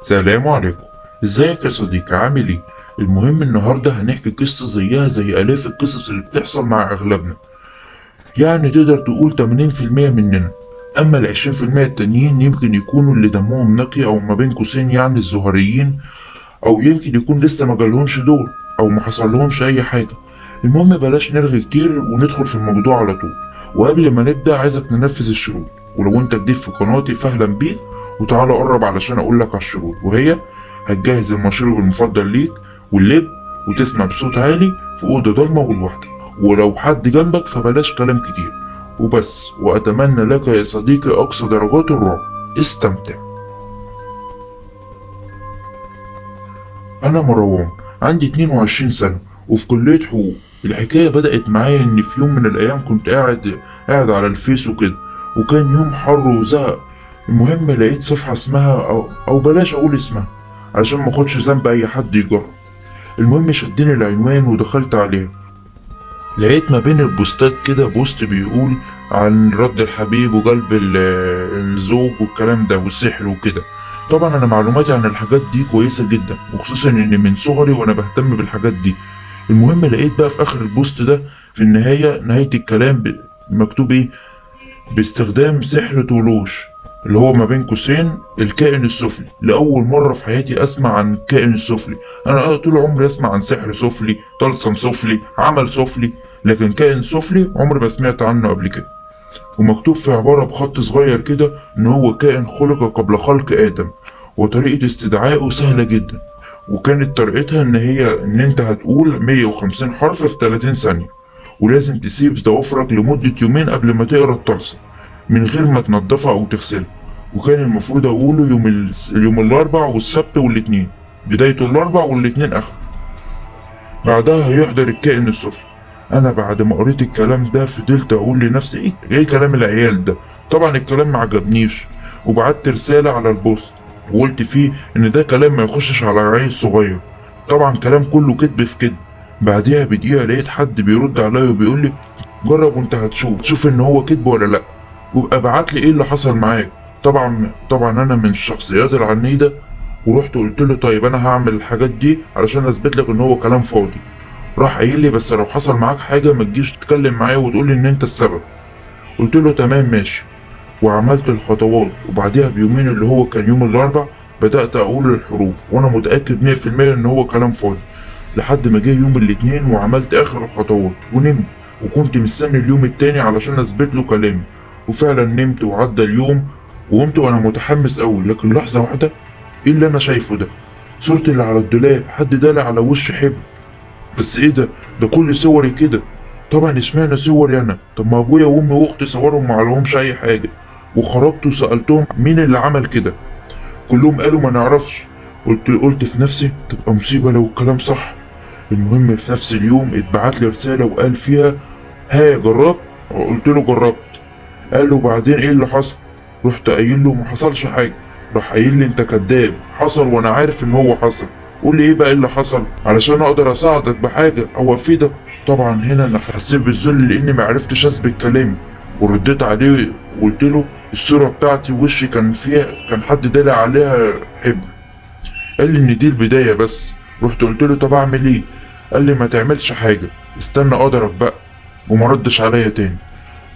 سلام عليكم، ازيك يا صديقي؟ عامل ايه؟ المهم النهارده هنحكي قصة زيها زي آلاف القصص اللي بتحصل مع أغلبنا، يعني تقدر تقول 80% مننا. أما 20% التانيين يمكن يكونوا اللي دمهم نقي أو ما بين قوسين يعني الزهريين، أو يمكن يكون لسه ما جالهمش دور أو ما حصلهمش أي حاجة. المهم بلاش نرغي كتير وندخل في الموضوع على طول. وقبل ما نبدأ عايزك ننفذ الشروط، ولو انت جديد في قناتي فأهلا بيك، وتعالى قرب علشان اقول لك على الشروط، وهي هتجهز المشروب المفضل ليك واللب، وتسمع بصوت عالي في أوضة ضلمة ولوحدك، ولو حد جنبك فبلاش كلام كتير وبس. وأتمنى لك يا صديقي أقصى درجات الرعب، استمتع. أنا مروان، عندي 22 سنة وفي كلية حقوق. الحكاية بدأت معايا إن في يوم من الأيام كنت قاعد على الفيس وكده، وكان يوم حر وزهق. المهم لقيت صفحة اسمها أو بلاش أقول اسمها علشان ما أخدش ذنب أي حد يجرب. المهم شدني العنوان ودخلت عليها، لقيت ما بين البوستات كده بوست بيقول عن رد الحبيب وقلب الزوج والكلام ده والسحر وكده. طبعا انا معلوماتي عن الحاجات دي كويسة جدا، وخصوصا ان من صغري وانا بهتم بالحاجات دي. المهم لقيت بقى في اخر البوست ده في النهاية، نهاية الكلام مكتوب ايه؟ باستخدام سحر طولوش، اللي هو ما بين قوسين الكائن السفلي. لأول مرة في حياتي أسمع عن الكائن السفلي. أنا طول عمري أسمع عن سحر سفلي، طلسم سفلي، عمل سفلي، لكن كائن سفلي عمري ما سمعت عنه قبل كده. ومكتوب في عبارة بخط صغير كده إن هو كائن خلق قبل خلق آدم، وطريقة استدعائه سهلة جدا، وكانت طريقتها إن أنت هتقول 150 حرف في 30 ثانية، ولازم تسيب ضوافرك لمدة يومين قبل ما تقرا الطلسم من غير ما تنضفها أو تغسلها. وكان المفروض أقوله يوم الأربع والسبت والاثنين، بدايته الأربع والاثنين آخره. بعدها هيحضر الكائن السفلي. أنا بعد ما قريت الكلام ده فضلت أقول لنفسي إيه كلام العيال ده؟ طبعا الكلام ما عجبنيش، وبعت رسالة على البوست وقلت فيه إن ده كلام ما يخشش على عيل صغير، طبعا كلام كله كذب في كذب. بعديها بدقيقة لقيت حد بيرد عليا وبيقول لي جرب وانت هتشوف، شوف إن هو كذب ولا لأ، وابقى ابعت لي إيه اللي حصل معاك. طبعا أنا من الشخصيات العنيدة، ورحت قلت له طيب أنا هعمل الحاجات دي علشان أثبت لك إن هو كلام فاضي. راح قايل لي بس لو حصل معاك حاجة ما تجيش تتكلم معايا وتقول لي إن أنت السبب. قلت له تمام ماشي، وعملت الخطوات. وبعديها بيومين اللي هو كان يوم الأربع بدأت أقول الحروف وأنا متأكد 100% إن هو كلام فاضي، لحد ما جه يوم الاثنين وعملت آخر الخطوات ونمت، وكنت مستني اليوم التاني علشان أثبت له كلامي. وفعلا نمت وعدى اليوم وقمت وأنا متحمس أوي، لكن لحظة واحدة إيه اللي أنا شايفه ده؟ صورتي اللي على الدولاب حد دالع على وش حبر. بس إيه ده؟ ده كل صوري كده. طبعا اشمعنى صوري أنا؟ طب ما أبويا وأمي وأختي صورهم ما عليهمش أي حاجة. وخرجت وسألتهم مين اللي عمل كده، كلهم قالوا ما نعرفش. قلت في نفسي تبقى مصيبة لو الكلام صح. المهم في نفس اليوم اتبعت لي رسالة وقال فيها ها جربت؟ قلت له جربت. قال له بعدين ايه اللي حصل؟ رحت قايل له ما حصلش حاجة. راح قايل لي انت كداب، حصل وانا عارف ان هو حصل، قول لي ايه بقى اللي حصل علشان اقدر اساعدك بحاجة او افيدك. طبعا هنا انا حسيت بالذل لاني ما عرفتش اثبت كلامي، ورديت عليه وقلت له الصورة بتاعتي وشي كان فيها كان حد دالع عليها حبر. قال لي ان دي البداية بس. رحت قلت له طب اعمل ايه؟ قال لي ما تعملش حاجة، استنى قدرك بقى، وما ردش عليا تاني.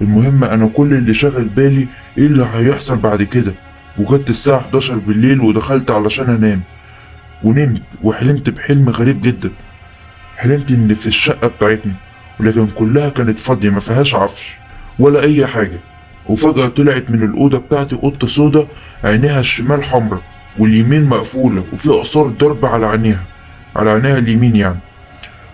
المهم انا كل اللي شاغل بالي ايه اللي هيحصل بعد كده. وجت الساعة 11 بالليل ودخلت علشان انام، ونمت وحلمت بحلم غريب جدا. حلمت ان في الشقة بتاعتنا، ولكن كلها كانت فاضية ما فيهاش عفش ولا اي حاجة. وفجأة طلعت من الأوضة بتاعتي قطة سودا، عينيها الشمال حمرا واليمين مقفولة وفي آثار ضرب على عينيها، على عينيها اليمين يعني،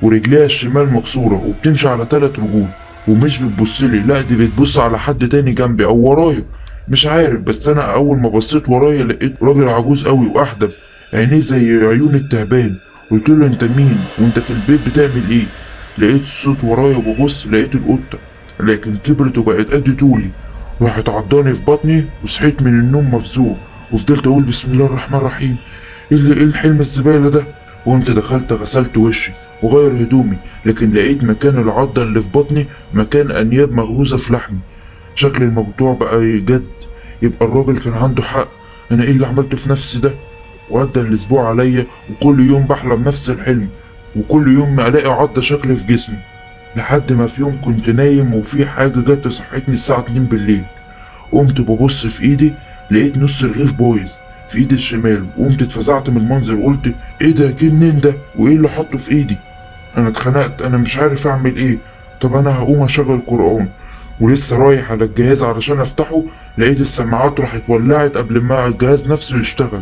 ورجليها الشمال مكسورة وبتمشي على 3 رجول، ومش بتبصلي، لا دي بتبص على حد تاني جنبي أو ورايا مش عارف. بس أنا أول ما بصيت ورايا لقيت راجل عجوز قوي وأحدب، عينيه زي عيون التعبان. قلت له أنت مين وأنت في البيت بتعمل إيه؟ لقيت الصوت ورايا وببص لقيت القطة، لكن كبرت وبقت قد طولي. راحت عضاني في بطني وصحيت من النوم مفزوع، وفضلت اقول بسم الله الرحمن الرحيم، ايه الحلم الزبالة ده؟ وقمت دخلت غسلت وشي وغير هدومي، لكن لقيت مكان العضة اللي في بطني مكان انياب مغروزة في لحمي. شكل الموضوع بقى جد، يبقى الراجل كان عنده حق، انا ايه اللي عملته في نفسي ده؟ وعدى الاسبوع عليا وكل يوم بحلم نفس الحلم، وكل يوم الاقي عضة شكل في جسمي، لحد ما في يوم كنت نايم وفي حاجة جت صحتني الساعة 2 بالليل. قمت ببص في ايدي لقيت نص رغيف بايظ في ايدي الشمال، وقمت اتفزعت من المنظر وقلت ايه ده، جه منين ده، وايه اللي حطه في ايدي؟ انا اتخنقت، انا مش عارف اعمل ايه. طب انا هقوم اشغل قرآن، ولسه رايح على الجهاز علشان افتحه لقيت السماعات راحت ولعت قبل ما الجهاز نفسه يشتغل.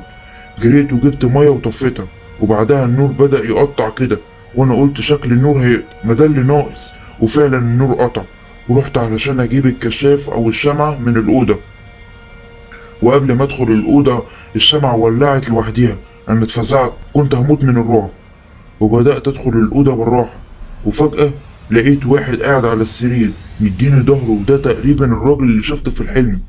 جريت وجبت ميه وطفيتها، وبعدها النور بدأ يقطع كده، وانا قلت شكل النور هيقطع، ما ده اللي ناقص. وفعلا النور قطع، ورحت علشان اجيب الكشاف او الشمعة من الأوضة، وقبل ما ادخل الأوضة الشمعة ولعت لوحديها. انا اتفزعت، كنت هموت من الرعب، وبدأت ادخل الأوضة بالراحة، وفجأة لقيت واحد قاعد على السرير مديني ظهره، وده تقريبا الراجل اللي شفته في الحلم.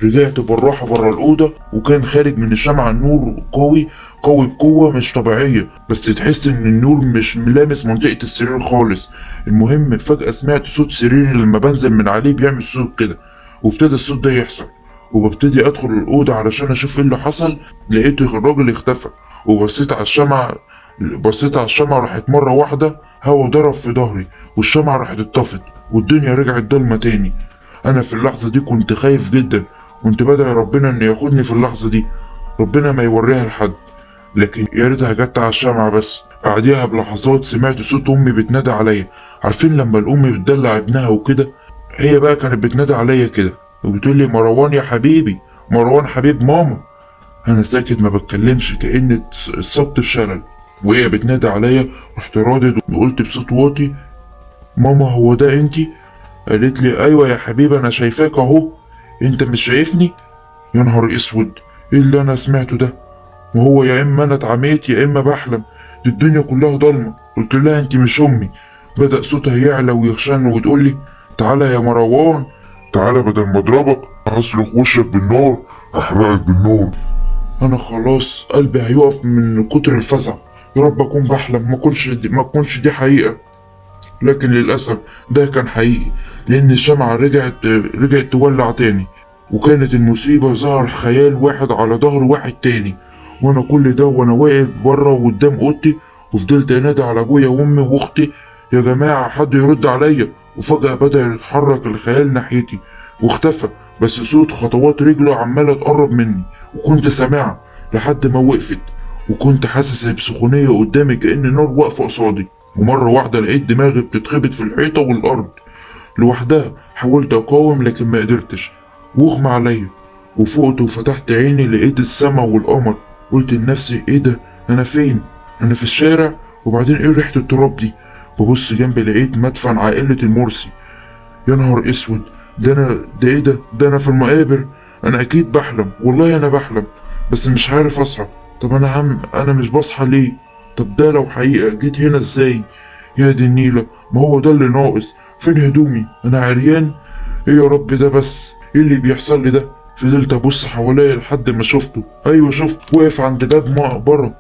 رجعت بالراحة برا الأوضة، وكان خارج من الشمعة النور قوي قوي بقوة مش طبيعية، بس تحس إن النور مش ملامس منطقة السرير خالص. المهم فجأة سمعت صوت سريري لما بنزل من عليه بيعمل صوت كده، وابتدى الصوت ده يحصل، وببتدي أدخل الأوضة علشان أشوف إيه اللي حصل. لقيت الراجل اختفى، وبصيت على الشمعة، بصيت على الشمعة راحت مرة واحدة هوا ضرب في ظهري، والشمعة راحت اتطفت، والدنيا رجعت ضلمة تاني. أنا في اللحظة دي كنت خايف جدا، كنت بدعي ربنا إنه ياخدني في اللحظة دي، ربنا ما يوريها لحد، لكن يا ريتها جت على الشمعة بس. بعديها بلحظات سمعت صوت أمي بتنادي عليا. عارفين لما الأم بتدلع ابنها وكده، هي بقى كانت بتنادي عليا كده وبتقول لي مروان يا حبيبي، مروان حبيب ماما. أنا ساكت ما بتكلمش، كأني اتصبت بشلل. وهي بتنادي عليا رحت رادد وقلت بصوت واطي ماما هو ده انتي؟ قالت لي ايوه يا حبيبي انا شايفاك اهو، انت مش شايفني؟ يا نهار اسود، ايه اللي انا سمعته ده؟ وهو يا اما انا اتعميت يا اما بحلم، دي الدنيا كلها ضلمه. قلت لها انت مش امي. بدأ صوتها يعلى ويخشن وتقول لي تعالى يا مروان، تعالى بدل ما اضربك هسلخ وشك بالنار، احرقك بالنار. انا خلاص قلبي هيقف من كتر الفزع، يا رب اكون بحلم، ما تكونش دي حقيقه. لكن للاسف ده كان حقيقي، لان الشمعة رجعت تولع تاني، وكانت المصيبة ظهر خيال واحد على ظهر واحد تاني. وانا كل ده وانا واقف بره وقدام اوضتي، وفضلت انادي على ابويا وامي واختي، يا جماعة حد يرد عليا. وفجأة بدأ يتحرك الخيال ناحيتي واختفى، بس صوت خطوات رجله عمالة تقرب مني وكنت سامعها لحد ما وقفت، وكنت حاسس بسخونية قدامي كأن نار واقفة قصادي. ومرة واحدة لقيت دماغي بتتخبط في الحيطة والأرض لوحدها. حاولت أقاوم لكن ما قدرتش، واغمى عليا. وفقت وفتحت عيني لقيت السما والقمر. قلت لنفسي ايه ده، انا فين؟ انا في الشارع؟ وبعدين ايه ريحة التراب دي؟ ببص جنبي لقيت مدفن عائلة المرسي. يا نهار اسود، ده انا ده ايه ده، ده انا في المقابر. انا اكيد بحلم، والله انا بحلم، بس مش عارف اصحى. طب انا انا مش بصحى ليه؟ طب ده لو حقيقة جيت هنا ازاي؟ يا دي النيلة، ما هو ده اللي ناقص. فين هدومي؟ انا عريان؟ ايه يا رب ده، بس ايه اللي بيحصل لي ده؟ فضلت ابص حواليا لحد ما شفته. ايوه شفت، واقف عند باب مقبرة،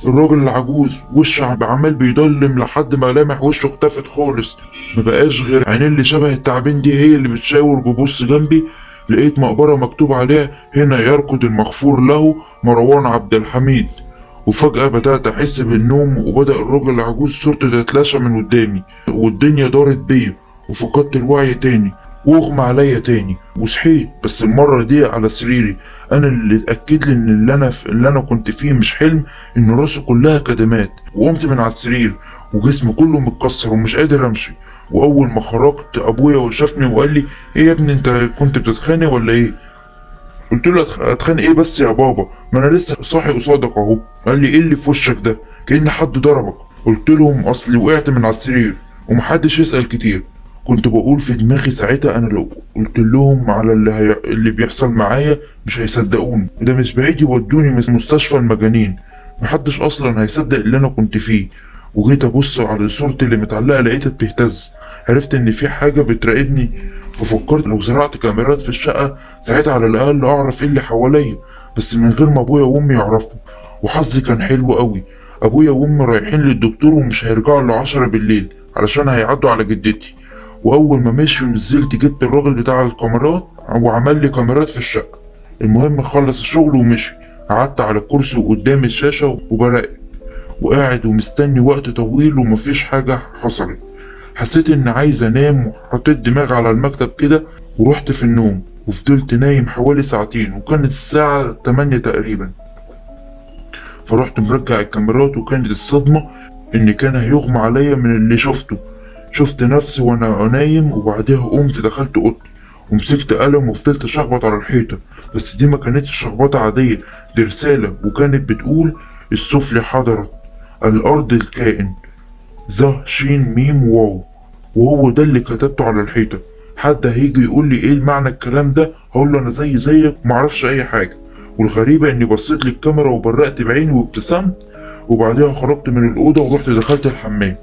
الراجل العجوز، وشه عمال بيضلم لحد ما ملامح وشه اختفت خالص، مبقاش غير عينين اللي شبه التعابين دي هي اللي بتشاور. ببص جنبي لقيت مقبرة مكتوب عليها هنا يرقد المغفور له مروان عبد الحميد. وفجأة بدأت أحس بالنوم، وبدأ الراجل العجوز صورته تتلاشى من قدامي، والدنيا دارت بيا، وفقدت الوعي تاني، واغمى عليا تاني، وصحيت بس المرة دي على سريري. أنا اللي اتأكد لي إن اللي أنا كنت فيه مش حلم، إن راسي كلها كدمات. وقمت من على السرير وجسمي كله متكسر ومش قادر أمشي. وأول ما خرجت أبويا وشافني وقال لي إيه يا ابني أنت كنت بتتخانق ولا إيه؟ قلت له اتخانق ايه بس يا بابا، ما انا لسه صاحي قصادك اهو. قال لي ايه اللي في وشك ده، كأن حد ضربك. قلت لهم اصلي وقعت من على السرير ومحدش يسأل كتير. كنت بقول في دماغي ساعتها انا لو قلت لهم على اللي بيحصل معايا مش هيصدقوني، ده مش بعيد يودوني مستشفى المجانين، محدش اصلا هيصدق اللي انا كنت فيه. وجيت ابص على صورتي اللي متعلقه لقيتها بتهتز، عرفت ان في حاجه بتراقبني. ففكرت لو زرعت كاميرات في الشقه ساعتها على الاقل اعرف ايه اللي حواليا، بس من غير ما ابويا وامي يعرفوا. وحظي كان حلو قوي، ابويا وامي رايحين للدكتور ومش هيرجعوا الا 10 بالليل علشان هيعدوا على جدتي. واول ما مشوا نزلت جبت الراجل بتاع الكاميرات وعمل لي كاميرات في الشقه. المهم خلص الشغل ومشي. قعدت على الكرسي وقدام الشاشة وبراقب وقاعد ومستني وقت طويل ومفيش حاجة حصلت. حسيت ان عايز انام وحطيت دماغي على المكتب كده ورحت في النوم، وفضلت نايم حوالي ساعتين وكانت الساعة 8 تقريبا. فرحت مرجع الكاميرات، وكانت الصدمة ان كان هيغمى عليا من اللي شفته. شفت نفسي وانا نايم، وبعدها قمت دخلت اوضتي ومسكت قلم وفضلت اشخبط على الحيطة، بس دي ما كانتش شخبطة عادية، دي رسالة، وكانت بتقول السفلي حضرت الارض الكائن ظ ش م واو، وهو ده اللي كتبته على الحيطة. حد هيجي يقول لي ايه معنى الكلام ده هقول له انا زي زيك معرفش اي حاجة. والغريبة اني بصيت للكاميرا وبرقت بعيني وابتسمت، وبعدها خرجت من الأوضة ورحت دخلت الحمام،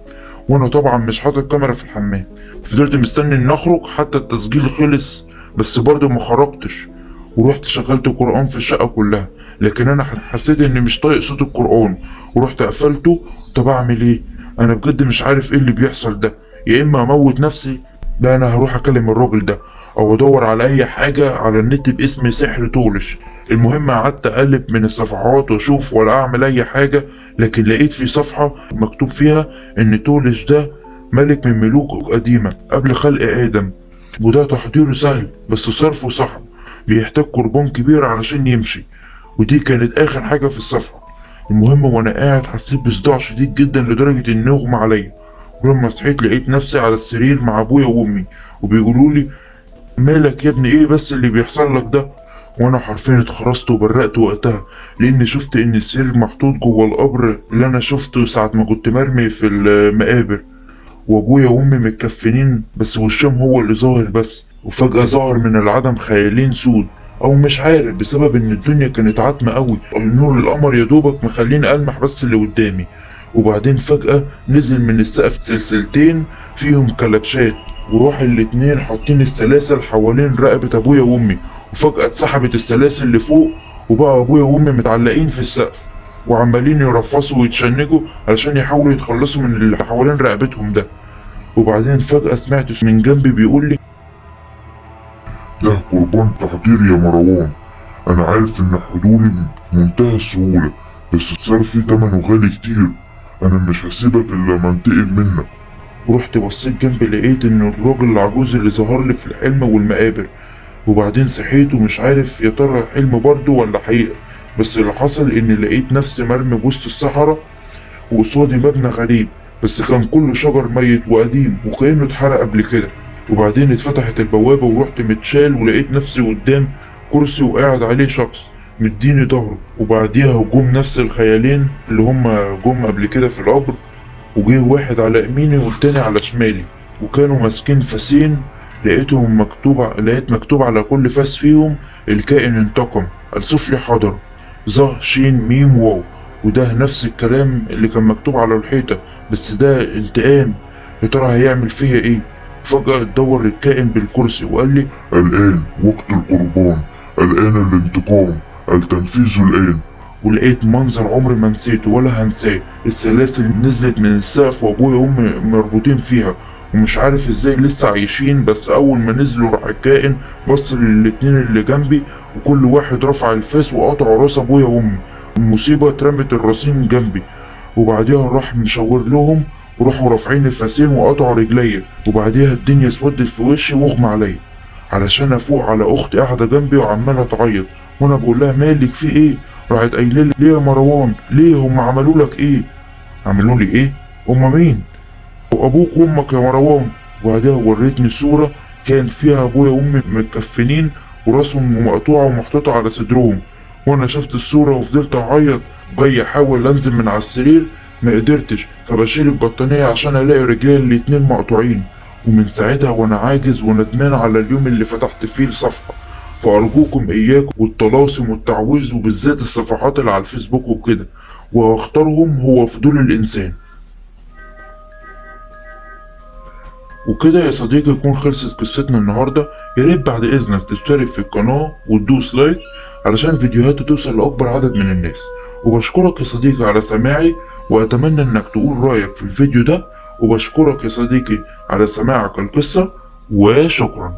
وانا طبعا مش حاطط كاميرا في الحمام. فضلت مستني ان اخرج حتى التسجيل خلص، بس برضه ما خرجتش، ورحت شغلت القرآن في الشقة كلها، لكن انا حسيت اني مش طايق صوت القرآن ورحت قفلته. طب اعمل ايه؟ انا بجد مش عارف ايه اللي بيحصل ده، يا اما اموت نفسي، ده انا هروح اكلم الراجل ده، او ادور على اي حاجة على النت باسم سحر تولش. المهم قعدت اقلب من الصفحات واشوف ولا اعمل اي حاجة، لكن لقيت في صفحة مكتوب فيها ان تولش ده ملك من ملوك قديمة قبل خلق ادم، وده تحضيره سهل بس صرفه صعب، بيحتاج قربان كبير علشان يمشي. ودي كانت اخر حاجة في الصفحة. المهم وانا قاعد حسيت بصداع شديد جدا لدرجة ان اغمى عليا، ولما صحيت لقيت نفسي على السرير مع ابويا وامي وبيقولوا لي مالك يا ابني، ايه بس اللي بيحصل لك ده؟ وانا حرفيا اتخرجت وبرقت وقتها، لان شفت ان السرير محطوط جوه القبر اللي انا شفته ساعة ما كنت مرمي في المقابر، وابويا وامي متكفنين بس وشهم هو اللي ظاهر بس. وفجأة ظهر من العدم خيالين سود، او مش عارف بسبب ان الدنيا كانت عتمة قوي، نور القمر يا دوبك مخليني المح بس اللي قدامي. وبعدين فجأة نزل من السقف سلسلتين فيهم كلبشات، وراح الاتنين حاطين السلاسل حوالين رقبة ابويا وامي، وفجأة اتسحبت السلاسل اللي فوق وبقى ابويا وامي متعلقين في السقف وعمالين يرفصوا ويتشنجوا علشان يحاولوا يتخلصوا من اللي حوالين رقبتهم ده. وبعدين فجأة سمعت من جنبي بيقول لي ده قربان تحضير يا مروان، انا عارف ان حضوري بمنتهى السهولة، بس صرفي تمنه غالي كتير، انا مش هسيبك الا ما انتقم منك. ورحت بصيت جنبي لقيت ان الراجل العجوز اللي ظهر لي في الحلم والمقابر. وبعدين صحيت ومش عارف يا ترى حلم برضه ولا حقيقة، بس اللي حصل اني لقيت نفسي مرمي وسط الصحراء وقصادي مبنى غريب، بس كان كله شجر ميت وقديم وكأنه اتحرق قبل كده. وبعدين اتفتحت البوابة ورحت متشال ولقيت نفسي قدام كرسي وقاعد عليه شخص مديني ظهره. وبعديها جم نفس الخيالين اللي هم جم قبل كده في القبر، وجه واحد على يميني والتاني على شمالي، وكانوا ماسكين فاسين، لقيت مكتوب على كل فاس فيهم الكائن انتقم، السفلي حضر، ظ ش م واو. وده نفس الكلام اللي كان مكتوب على الحيطة، بس ده انتقام، يا ترى هيعمل فيا ايه؟ فجأة اتدور الكائن بالكرسي وقال لي الآن وقت القربان، الآن الانتقام، التنفيذ الآن. ولقيت منظر عمري ما نسيته ولا هنساه، السلاسل نزلت من السقف وابويا وامي مربوطين فيها ومش عارف ازاي لسه عايشين. بس اول ما نزلوا راح الكائن بص للاتنين اللي جنبي وكل واحد رفع الفاس وقطع راس ابويا وامي. المصيبة اترمت الراسين جنبي، وبعديها راح مشاور لهم وراحوا رافعين الفاسين وقطعوا رجليا. وبعديها الدنيا اسودت في وشي واغمى عليا، علشان افوق على اختي قاعدة جنبي وعمالة تعيط، وانا بقول لها مالك في ايه؟ راحت قايله لي ليه يا مروان؟ ليه هم عملوا لك ايه؟ عملوا لي ايه؟ هم مين؟ وابوك وامك يا مروان. وبعدها وريتني صورة كان فيها ابويا وامي متكفنين وراسهم مقطوعة ومحطوطة على صدرهم، وانا شفت الصورة وفضلت اعيط. جاي احاول انزل من على السرير ما قدرتش، فبشيل البطانية عشان الاقي رجلي الاتنين مقطوعين. ومن ساعتها وانا عاجز وندمان على اليوم اللي فتحت فيه الصفحة. فارجوكم اياكم والطلاسم والتعويذ وبالذات الصفحات اللي على الفيسبوك وكده، واختارهم هو فضول الانسان. وكده يا صديقي يكون خلصت قصتنا النهارده. يا ريت بعد اذنك تشترك في القناة وتدوس like علشان فيديوهاتي توصل لاكبر عدد من الناس. وبشكرك يا صديقي على سماعي، واتمنى انك تقول رايك في الفيديو ده. وبشكرك يا صديقي على سماعك القصة، وشكرا.